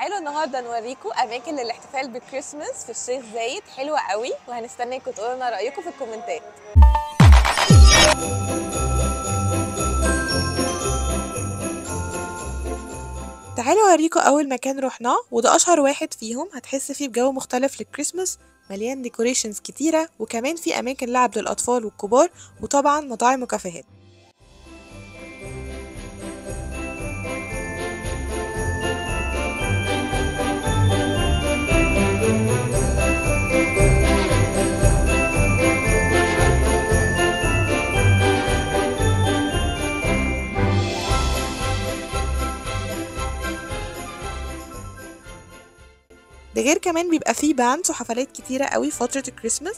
تعالوا النهارده نوريكم اماكن للاحتفال بالكريسماس في الشيخ زايد حلوة قوي، وهنستناكم تقولوا لنا رايكم في الكومنتات. تعالوا اوريكم اول مكان رحناه، وده اشهر واحد فيهم، هتحس فيه بجو مختلف للكريسماس، مليان decorations كتيرة، وكمان في اماكن لعب للاطفال والكبار، وطبعا مطاعم وكافيهات. ده غير كمان بيبقى فيه bands وحفلات كتيرة قوي فترة الكريسماس.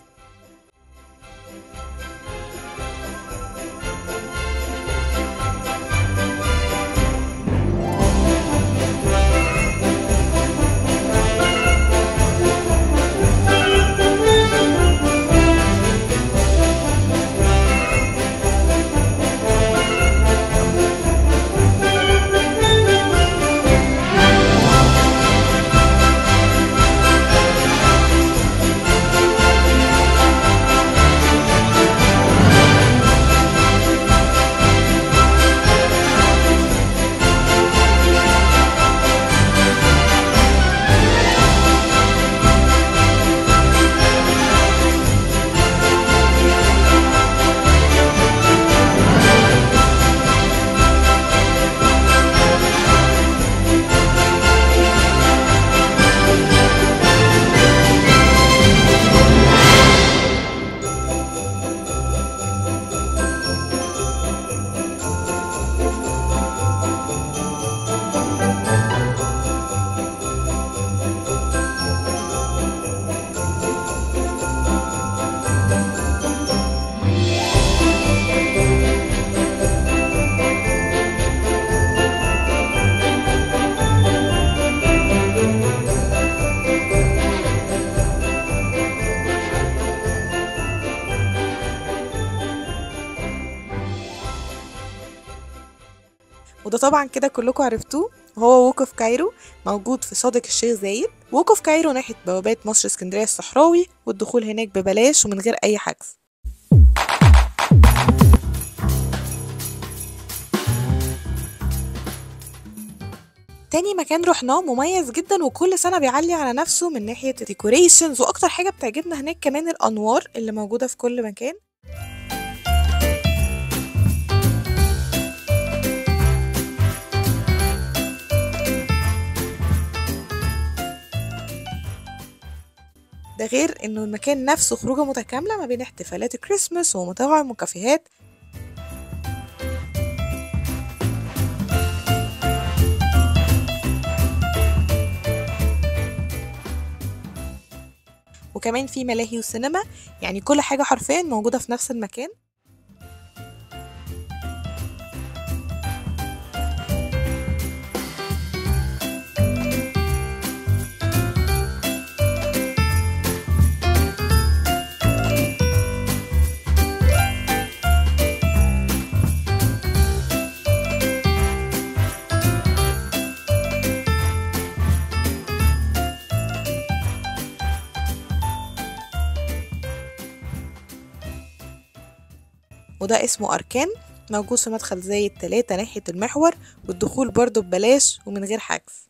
وده طبعا كده كلكم عرفتوه، هو Walk of Cairo، موجود في صادق الشيخ زايد. Walk of Cairo ناحية بوابات مصر اسكندرية الصحراوي، والدخول هناك ببلاش ومن غير اي حجز. تاني مكان رحناه مميز جدا، وكل سنة بيعلي على نفسه من ناحية ال decorations، واكتر حاجة بتعجبنا هناك كمان الانوار اللي موجودة في كل مكان. ده غير انه المكان نفسه خروجه متكاملة ما بين احتفالات الكريسماس ومطاعم وكافيهات. وكمان في ملاهي وسينما، يعني كل حاجة حرفيا موجودة في نفس المكان. وده اسمه أركان، موجود في مدخل زايد 3 ناحية المحور، والدخول برضو ببلاش ومن غير حجز.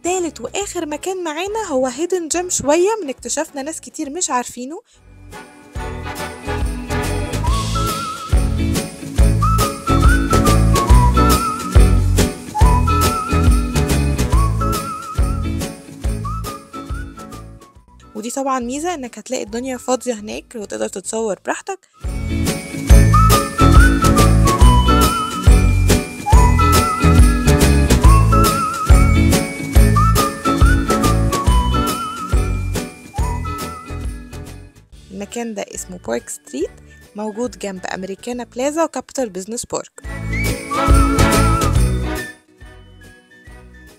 تالت وآخر مكان معانا هو هيدن جيم، شوية من اكتشافنا ناس كتير مش عارفينه. ودي طبعا ميزة انك هتلاقي الدنيا فاضية هناك وتقدر تتصور براحتك. المكان ده اسمه Park Street، موجود جنب Americana Plaza و Capital Business Park.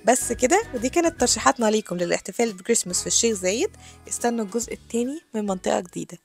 بس كده، ودي كانت ترشيحاتنا ليكم للاحتفال بكريسماس في الشيخ زايد. استنوا الجزء التاني من منطقة جديدة.